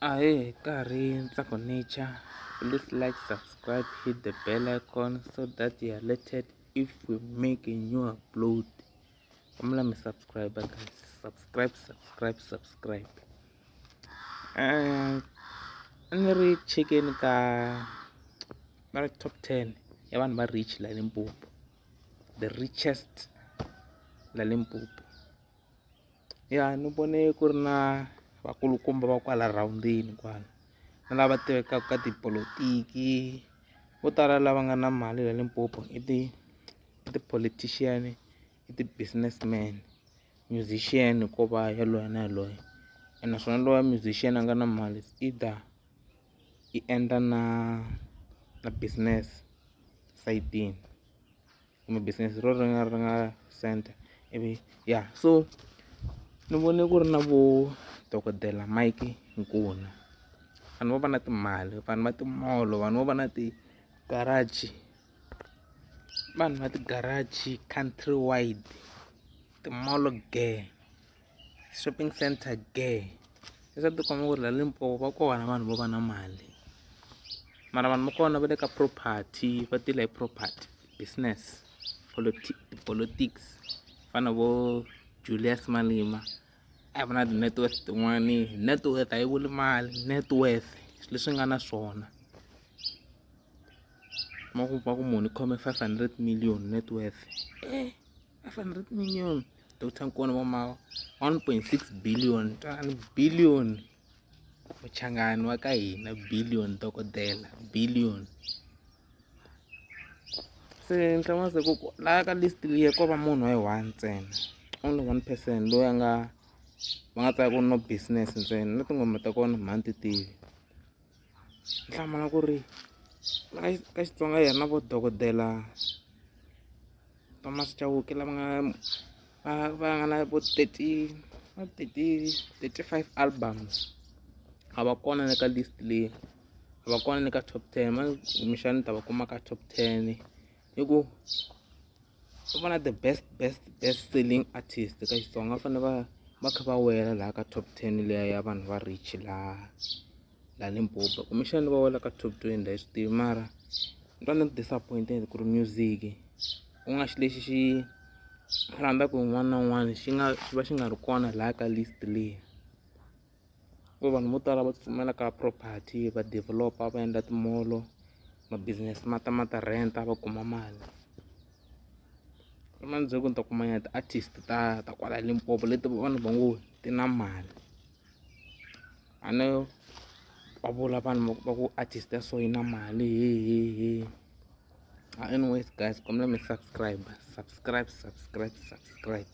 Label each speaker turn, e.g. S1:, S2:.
S1: Ahee karhi Ntsako Nature, please like, subscribe, hit the bell icon so that you are alerted if we make a new upload. Kombela mi subscribe guys, subscribe, subscribe, subscribe. A ni ri chekeni ka va ri top 10 ya vanhu va rich la Limpopo, the richest la Limpopo. Ya ni vone ku ri na vakulukumba va kwala rhawundini kwala na lava tivekaka ka tipolotiki, vo tala lava nga na mali la Limpopo i ti ti-politician, i ti-businessman, musician ko va yaloye na yaloye. Ene naswona lowa musician a nga na mali is either i endla na business sayitini kumbe business ro ri nga center ivi ya. So ni vone ku ri na vo dokodela Mike Nkuna, vanhu vo va na timali, vanhu va timolo, vanhu vo va na ti-garage, vanhu va ti-garage country wide, timolo ge, shopping center ge. Se swa tikomba ku ri la Limpopo va kona vanhu vo va na mali, mara vanhu va kona va le ka property, va deal-a hi property business, politics, fana vo Julius Malema a va na ti-net worth tin'wani. Net worth a yi vuli mali, net worth swilo leswi nga na swona. Ma ku va ku munhu i khome 500 million net worth, 500 million. Dr Nkuna va ma 1.6 billion, tani billion, muchangani wa ka hina billion, dokodela billion. Se ni hlamala ku la ka list liya ko va munhu wa yi one ntsena, only one person loyi a nga va nga tsala ku no business ntsena na tinghoma ta kona mhani ti tivi. Ni hlamala ku ri ka Xitsonga hi ri na vo dokodela Thomas Chauke lava nga va nga na vo 30 30 35 albums, a va kona na ka list leyi, a va kona ni ka top 10. Kumbexani ni ta va kuma ka top 10 hi ku va na the best best best selling artist ka Xitsonga, va fanele va kha va wela laha ka top 10 liya ya vanhu va rich laha Limpopo, kumbexani va wela ka top 20, a hi swi tivi. Mara ni twa ni ri disappointed ku ri music ku nga xilo lexi xi rhandzaka un'wana na un'wana xi nga xi va xi nga ri kona laha ka list leyi, ku vanhu vo tala va tsutsumela ka property, va develop-a, va endla timolo, ma business ma ta ma ta rent-a, va kuma mali. Mundzuku ni ta kuma nyana ti-artist ta kwala Limpopo leti vanhu va ngo ti na mali, a ni va vula vanhu va ku artist ya so yi na mali he he he. Anyways guys, kombela mi subscribe, subscribe, subscribe, subscribe.